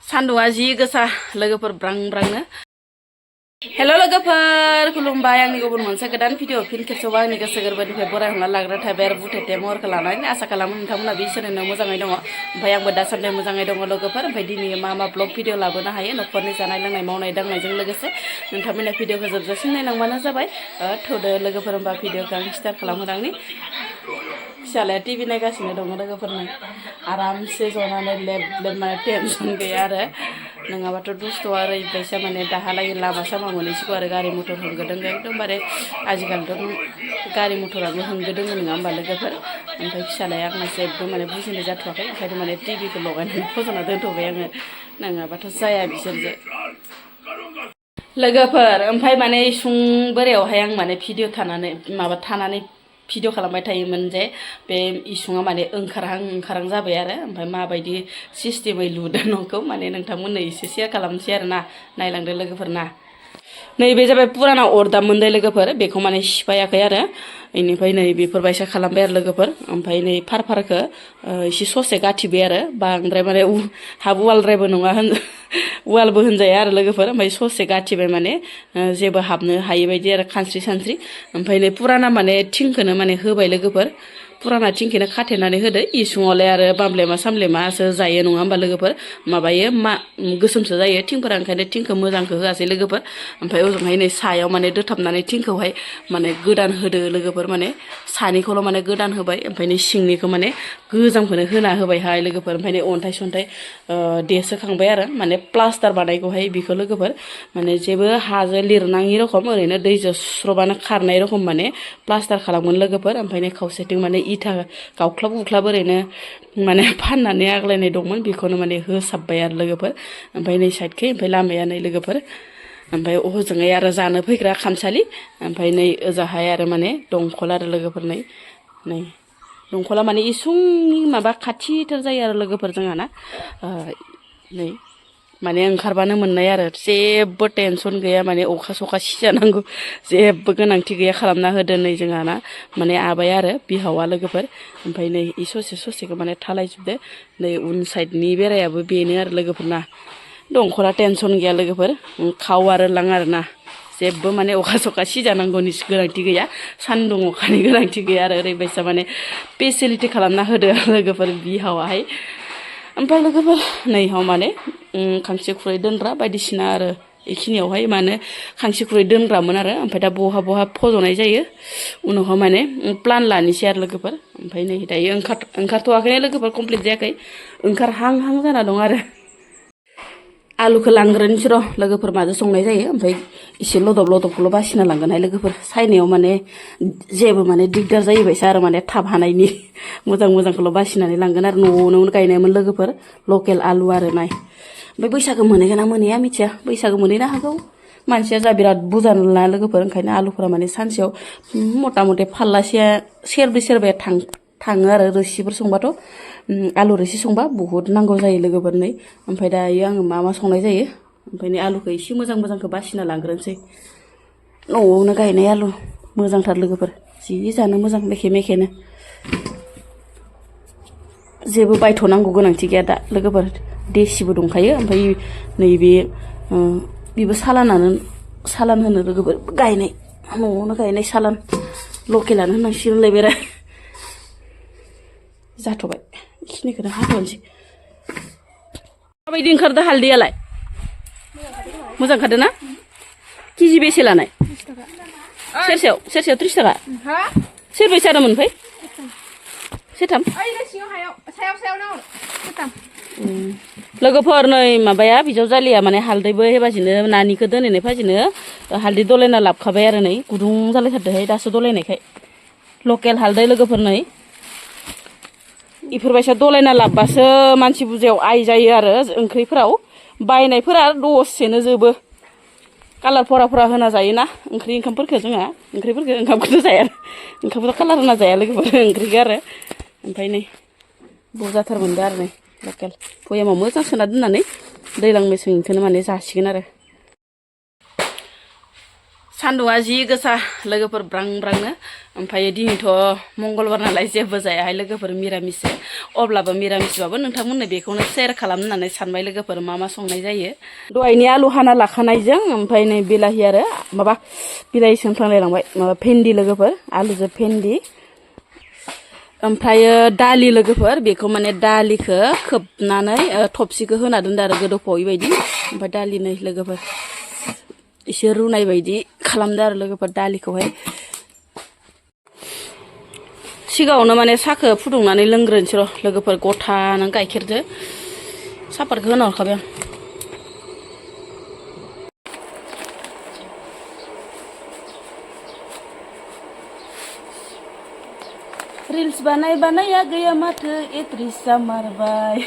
सान्दुंआ जि गोसा लोगोफोर ब्रां ब्रांनो हेल' लोगोफोर खुलुमबाय आंनि गुबुन मोनसे गोदान भिडिअ फिन खेबसेबाव आंनि गोसो गोरबोनिफ्राय बरायहरना लाग्रा थाबाय आरो बुथेथे महरखौ लानानै आसा खालामो नोंथांमोना बे इसोरनियाव मोजाङै दङ ओमफ्राय आंबो दासान्दि मोजाङै दङ लोगोफोर ओमफ्य दिनै मा ब्लग भिडिअ लाबोनो हायो न'खरनि जानाय लोंनाय मावनाय दांनायजों लोगोसे नोंथांमोना भिडिअखौ जोबजासिम नायलांबानो जाबाय थौदो लोगोफोर होमबा भिडिअखौ आं स्टार्ट खालामहोलांनि फिसालाया टिभि नायगासिनो दङ लोगोफोरनो आरामसे जनानै लेब लेब माने टेनसन गैया आरो नङाबाथ' दुस्थ'आ ओरैबायसा माने दाहालागै लामा सामा मोनहैसिगौ आरो गारि मटर होंगो दोंगो एकदमबारे आजिखालिथ' गारि मटराबो होंगो दोङो नङा होमबा लोगोफोर ओमफ्राय फिसालाया आंना जेबो माने बुजिनाय जाथ'वाखै ओंखायनो माने टिभिखौ लगायनानै फजना दोनथ'बाय आङो नङाबाथ' जाया बिसोरजों लोगोफोर ओमफ्राय माने इसिं बोरायावहाय आं माने भिडिअ थानानै भिडिअ खालामबाय थायोमोन जे बे इसुङा माने ओंखारहां जाबाय आरो ओमफ्राय माबायदि सिस्टेमै लुदों न'खौ माने नोंथांमोननो एसे शेयार खालामनोसै आरो ना नायलांदो लोगोफोर ना नैबे जाबाय पुराना अरदाबमोन दे लोगोफोर बेखौ माने सिफायाखै आरो बेनिफ्राय नै बेफोरबायसा खालामबाय आरो लोगोफोर ओमफ्राय नै फारखौ एसे ससे गाथिबाय आरो बांद्राय माने हाब वालद्रायबो नङा वालबो होनजाया आरो लोगोफोर ओमफ्राय ससे गाथिबाय माने जेबो हाबनो हायि बायदि आरो खानस्रि ओमफ्राय नै पुराना माने थिंखौनो माने होबाय लोगोफोर पुराना थिंखौनो खाथेनानै होदो इसुङावलाय आरो बामलेमा सामलेमासो जायो नङा होमबा लोगोफोर माबायो गोसोमसो जायो थिंफोरा ओंखायनो थिंखौ मोजांखौ होआसै लोगोफोर ओमफ्राय ओजोंहाय नै सायाव माने दोथाबनानै थिंखौहाय माने गोदान होदो लोगोफोर माने सानिखौल' माने गोदान होबाय ओमफ्राय नै सिंनिखौ माने गोजामखौनो होना होबायहाय लोगोफोर ओमफ्राय नै अन्थाइ सन्थाइ देसोखांबाय आरो माने प्लास्टार बानायखौहाय बेखौ लोगोफोर माने जेबो हाजों लिरनाङि रखम ओरैनो दैजों सुस्रबानो खारनाय रखम माने प्लास्टार खालामगोन लोगोफोर ओमफ्राय नै खावसेथिं माने इथा गावख्लाब गुख्लाब ओरैनो माने फाननानै आग्लायनाय दंमोन बेखौनो माने होसाबबाय आरो लोगोफोर ओमफ्राय नै साइडखै ओमफ्राय लामाया नै लोगोफोर ओमफ्राय ओजोंहाय आरो जानो फैग्रा खामसालि ओमफ्राय नै ओजाहाय आरो माने दंखल आरो लोगोफोर नै दंखला माने इसुंनि माबा खाथिथार जायो आरो लोगोफोर जोंहा ना नै माने ओंखारबानो मोननाय आरो जेबो टेनसन गैया माने अखा सखा सिजानांगौ जेबो गोनांथि गैया खालामना होदो नै जोंहा ना माने आबाय आरो बिहावा लोगोफोर ओमफ्राय नै इ ससेखौ माने थालायजोबदो नै उन साइडनि बेरायाबो बेनो आरो लोगोफोरना दंखला टेनसन गैया लोगोफोर खाव आरो लां आरो ना जेबो माने अखा सखा सिजानांगौनि गोनांथि गैया सान्दुं अखानि गोनांथि गैया आरो ओरैबायसा माने फेसिलिटि खालामना होदो लोगोफोर बिहावाहाय ओमफ्राय लोगोफोर नैहाव माने खांसि खुरै दोनग्रा बायदिसिना आरो बेखिनियावहाय माने खांसि खुरै दोनग्रामोन आरो ओमफ्राय दा बहा फज'नाय जायो उनावहाय माने प्लान लानोसै आरो लोगोफोर ओमफ्राय नै दायो ओंखारथ'वाखैनो लोगोफोर कमप्लिट जायाखै ओंखारहां जाना दं आरो आलुखौ लांग्रोनोसै र' लोगोफोर माजों संनाय जायो ओमफ्राय एसे लदबखौल' बासिना लांगोनहाय लोगोफोर सायनायाव माने जेबो माने दिगदार जायोबायसा आरो माने थाब हानायनि मोजांखौल' बासिनानै लांगोन आरो न'आवनो गायनायमोन लोगोफोर लकेल आलु आरो नाय ओमफ्राय बैसागो मोनहैगोन ना मोनहैया मिथिया बैसागो मोनहैनो हागौ मानसिया जा बिराद बुरजा ना लोगोफोर ओंखायनो आलुफोरा माने सानसेयाव मथा मथि फाल्लासेया सेरब्रै थाङो आरो रोसिफोर संबाथ' आलु रोसि संबा बुहुद नांगौ जायो लोगोफोर नै ओमफ्राय दायो आङो मा संनाय जायो ओमफ्राय नै आलुखौ एसे मोजांखौ बासिना लांग्रोनोसै न'आवनो गायनाय आलु मोजांथार लोगोफोर जि जानो मोजां मेखेनो जेबो बायथ'नांगौ गोनांथि गैया दा लोगोफोर देसिबो दंखायो ओमफ्राय नैबे बेबो सालान होनो लोगोफोर गायनाय न'आवनो गायनाय सालान लकेलानो होननांसिगोनलाय बेरा जाथ'बाय बेखिनिखौनो हाथ'नोसै माबायदि ओंखारदो हालदैयालाय मोजां ओंखारदो ना केजि बेसे लानाय सेरसेयाव 30 थाखा सेरबैसे जादोंमोन ओमफ्राय सेरथाम लोगोफोर नै माबाया बिजावजालिया माने हालदैबो हेबासिनो नानिखौ दोनहैनाय फाजिनो हालदै दलायना लाबोखाबाय आरो नै गुदुं जालायथारदोहाय दासो दलायनायखाय लकेल हालदै लोगोफोर नै इफोरबायसा दलायना लाबबासो मानसि बुरजायाव आइ जायो आरो ओंख्रिफोराव बायनायफोरा दसेनो जोबो कालार फरा होना जायोना ओंखामफोरखौ जोंहा ओंखामखौथ' जाया ओंखामखौथ' कालार होना जाया लोगोफोर ओंख्रिखौ आरो ओमफ्राय नै बुरजाथार मोनदों आरो नै लकेल भयामाव मोजां सोना दोननानै दैज्लां मेसेंखौनो माने जासिगोन आरो सान्दुंआ जि गोसा लोगोफोर ब्रां ब्रांनो ओमफ्राय दिनैथ' मंगलबार नालाय जेबो जायाहाय लोगोफोर मिरामिससो अब्लाबो मिरामिसबाबो नोंथांमोननो बेखौनो शेयार खालामनो होननानै सानबाय लोगोफोर मा संनाय जायो दहायनि आलु हाना लाखानायजों ओमफ्राय नै बिलाहि आरो माबा बिलाहि सोंफ्लांलायलांबाय माबा भेन्दि लोगोफोर आलुजों भेन्दि ओमफ्रायो दालि लोगोफोर बेखौ माने दालिखौ खोबनानै थबसिखौ होना दोनदो आरो गोदौफावै बायदि ओमफ्राय दालि नै लोगोफोर एसे रुनाय बायदि खालामदो आरो लोगोफोर दालिखौहाय सिगाङावनो माने साहाखौ फुदुंनानै लोंग्रोनोसै र' लोगोफोर गथा नों गाइखेरजों सापातखौ होना हरखाबाय आं रिल्स बानाय बानाया गैया माथो एट्रिस जामारबाय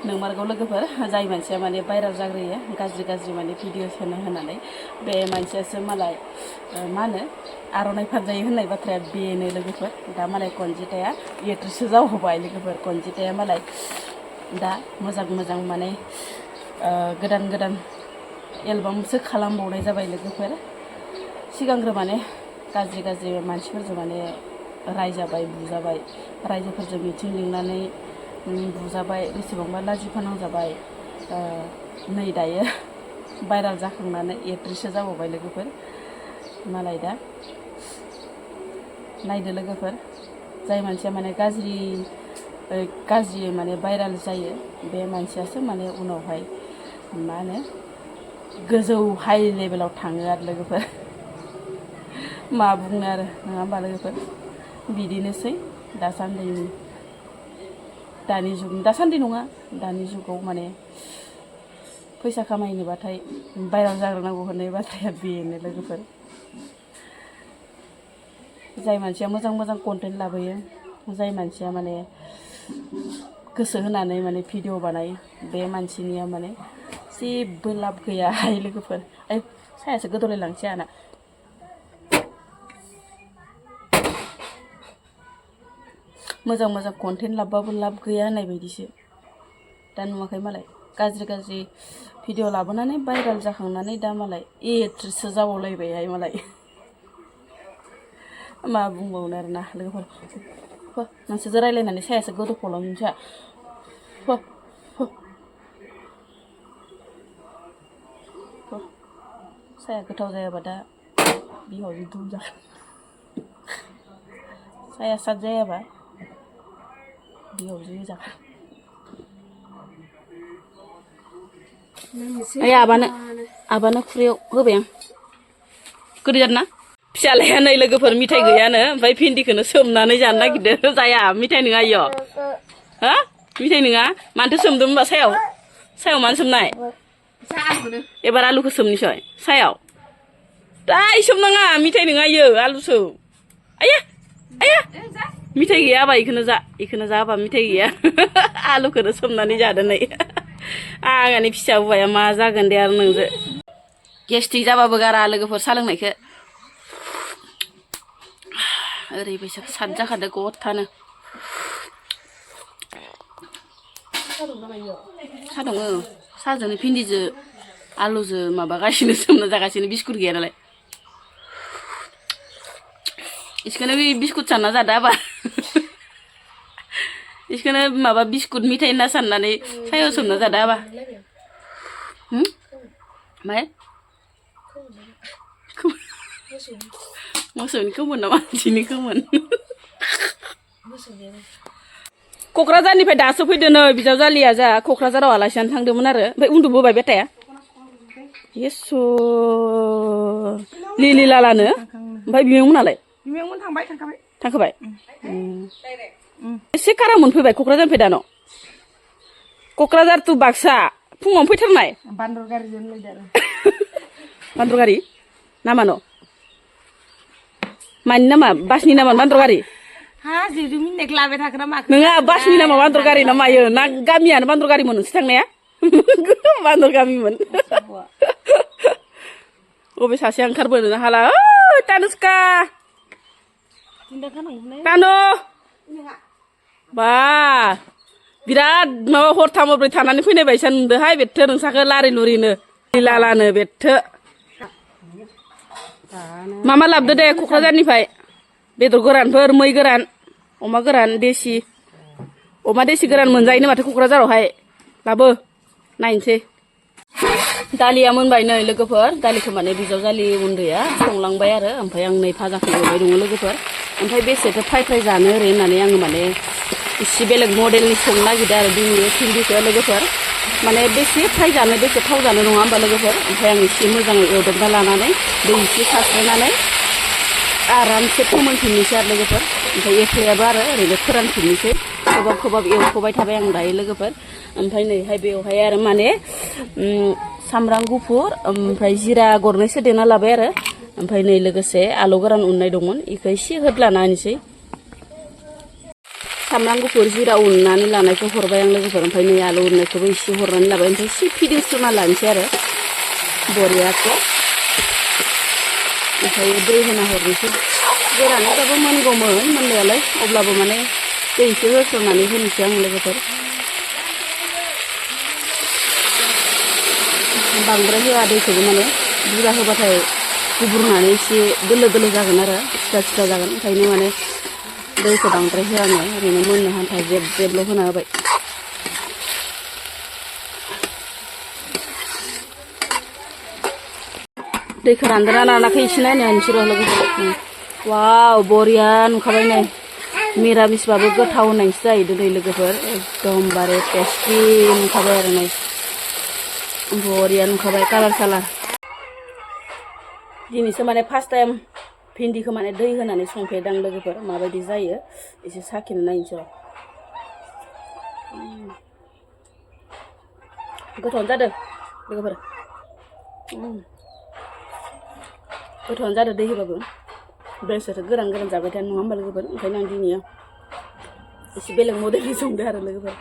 नोंमारगौ लोगोफोर जाय मानसिया माने भाइराल जाग्रोयो गाज्रि गाज्रि माने भिडिअ होनानै बे मानसियासो मालाय मा होनो आर'नाइ फानजायो होननाय बाथ्राया बेनो लोगोफोर दा मालाय कनजिताया एक्ट्रेससो जाबावबाय लोगोफोर कनजिताया मालाय दा मोजां माने गोदान गोदान एलबामसो खालामबावनाय जाबाय लोगोफोर सिगांग्रो माने गाज्रि मानसिफोरजों माने रायजाबाय बुजाबाय रायजोफोरजों मिथिं लिंनानै बुजाबाय बेसेबांबा लाजि फोनांजाबाय नै दायो भाइराल जाखांनानै एक्ट्रेससो जाबावबाय लोगोफोर मालाय दा नायदो लोगोफोर जाय मानसिया माने गाज्रि माने भाइराल जायो बे मानसियासो माने उनावहाय मा होनो गोजौ हाइ लेभेलाव थाङो आरो लोगोफोर मा बुंनो आरो नङा होमबा लोगोफोर बिदिनोसै दानि जुगाव माने फैसा खामायनोबाथाय भाइराल जाग्रोनांगौ होननाय बाथ्राया बेनो लोगोफोर जाय मानसिया मोजां कन्टेन्ट लाबोयो जाय मानसिया माने गोसो होनानै माने भिडिअ बानायो बे मानसिनिया माने जेबो लाब गैया हाय लोगोफोर सायासो गोदौलायलांसै आंना मोजां कन्टेन्ट लाबबाबो लाब गैया होननाय बायदिसो दा नुवाखै मालाय गाज्रि भिडिअ लाबोनानै भाइराल जाखांनानै दा मालाय एक्ट्रेससो जाबावलायबायहाय मालाय मा बुंबावनो आरोना लोगोफोर नोंसोरजों रायज्लायनानै सायासो गोदौफावलांसै साया गोथाव जायाबा दा बिहावजों दुम जागोन साया साद जायाबा बिहावजों जागोन आबानो खुरैयाव होबाय आं गोदै जादोंना फिसालाया नै लोगोफोर मिथाइ गैयानो ओमफ्राय भिन्दिखौनो सोमनानै जानो नागिरदों जाया मिथाइ नङा इयो हा मिथाइ नङा मानोथो सोमदों होनबा सायाव मानो सोमनाय एबार आलुखौ सोमनिसै सायाव दाय सोमनाङा मिथाइ नङा इयो आलुसो आया मिथाइ गैया आबा इखौनो जाबा मिथाइ गैया आलुखौनो सोमनानै जादों नै आंहानि फिसा हौवाया मा जागोन दे आरो नोंजों गेस्ट्रिक जाबाबो गारा लोगोफोर सा लोंनायखौ ओरैबायसा साद जाखादो गथानो सा दङ साजोंनो भिन्दिजों आलुजों माबागासिनो सोमना जागासिनो बिस्कुट गैया नालाय इसखौनो बे बिस्कुट सानना जादो आबा इसखौनो माबा बिस्कुट मिथाइ होनना साननानै सायाव सोमना जादो आबा माय मोसौनि खोमोन ना मानसिनि खोमोन क'क्राझारनिफ्राय दासो फैदो नै बिजावजालिया जा क'क्राझाराव आलासि जानो थांदोंमोन आरो ओमफ्राय उन्दुबोबाय बेटाया येसर लिलि लालानो ओमफ्राय बिमेंमोनालाय बिमेंमोन थांखाबाय एसे कारा मोनफैबाय क'क्राझारनिफ्राय दानो क'क्राझार टु बाक्सा फुङावनो फैथारनाय बान्दर गारिजों बान्दर गारि नामा न' मानि नामा बासनि नामा बान्दर गारि नङा बासनि नामा बान्दर गारि ना मायो ना गामियानो बान्दर गारिमोन नोंसोर थांनाया बान्दर गामिमोन अबे सासे ओंखारबोनो हाला तानुस्का तानु बा बिराद माबा हरथाम हरब्रै थानानै फैनाय बायसा नुदोहाय बेथो नोंसाखौ लारि लुरिनो लालानो बेथो मा लाबोदो दे क'क्राझारनिफ्राय बेदर गोरानफोर मै गोरान अमा गोरान देसि अमा देसि गोरान मोनजायोनो माथो क'क्राझारावहाय लाबो नायनोसै दालिया मोनबाय नै लोगोफोर दालिखौ माने बिजावजालि उन्दैया संलांबाय आरो ओमफ्राय आं नै भाजाखौ एवबाय दङ लोगोफोर ओमफ्राय बेसेथो फ्राय जानो ओरै होननानै आङो माने एसे बेलेग मडेलनि संनो नागिरदों आरो दिनै भिन्दिखौ लोगोफोर माने बेसे फ्राय जानो बेसे थाव जानो नङा होमबा लोगोफोर ओमफ्राय आं एसे मोजाङै एवदबना लानानै दै एसे सारस्रोनानै आरामसे फोमोनफिननोसै आरो लोगोफोर ओमफ्राय एख्लायाबो आरो ओरैनो फोरानफिननोसै खोबाब खोबाब एवख'बाय थाबाय आं दायो लोगोफोर ओमफ्राय नैहाय बेवहाय आरो माने सामब्राम गुफुर ओमफ्राय जिरा गरनैसो देना लाबाय आरो ओमफ्राय नै लोगोसे आलु गोरान उननाय दंमोन इखौ एसे होद्लाना होनोसै सामब्राम गुफुर जिरा उननानै लानायखौ हरबाय आं लोगोफोर ओमफ्राय नै आलु उननायखौबो एसे हरनानै लाबाय ओमफ्राय एसे फिदिंस्रोना लानोसै आरो बरियाखौ ओमफ्राय दै होना हरनोसै गोरानैबाबो मोनगौमोन मोननायालाय अब्लाबो माने दै एसे होस्रोनानै होनोसै आं लोगोफोर बांद्राय होआ दैखौबो माने बुरजा होबाथाय गुब्रुनानै एसे दोलो दोलो जागोन आरो सिथा सिथा जागोन ओंखायनो माने दैखौ बांद्राय होआ आङो ओरैनो मोननो हान्था जेब जेबल' होना होबाय दैखौ रानदोंना रानाखै एसे नायनो होनोसै र' लोगोफोर वाव बरिया नुखाबाय नै मिरामिसबाबो गोथाव होननायसो जाहैदों नै लोगोफोर एकदमबारे टेस्टि नुखाबाय आरो नै बरिया नुखाबाय कालार सालार दिनैसो माने फार्स्ट टाइम भिन्दिखौ माने दै होनानै संफेरदां लोगोफोर माबायदि जायो एसे साखिनो नायनोसै र' गोथावआनो जादों लोगोफोर गोथावआनो जादों दै होबाबो बेसोरथ' गोरान जाबाय थाया नङा होमबा लोगोफोर ओंखायनो आं दिनै एसे बेलेग मडेलनि संदों आरो लोगोफोर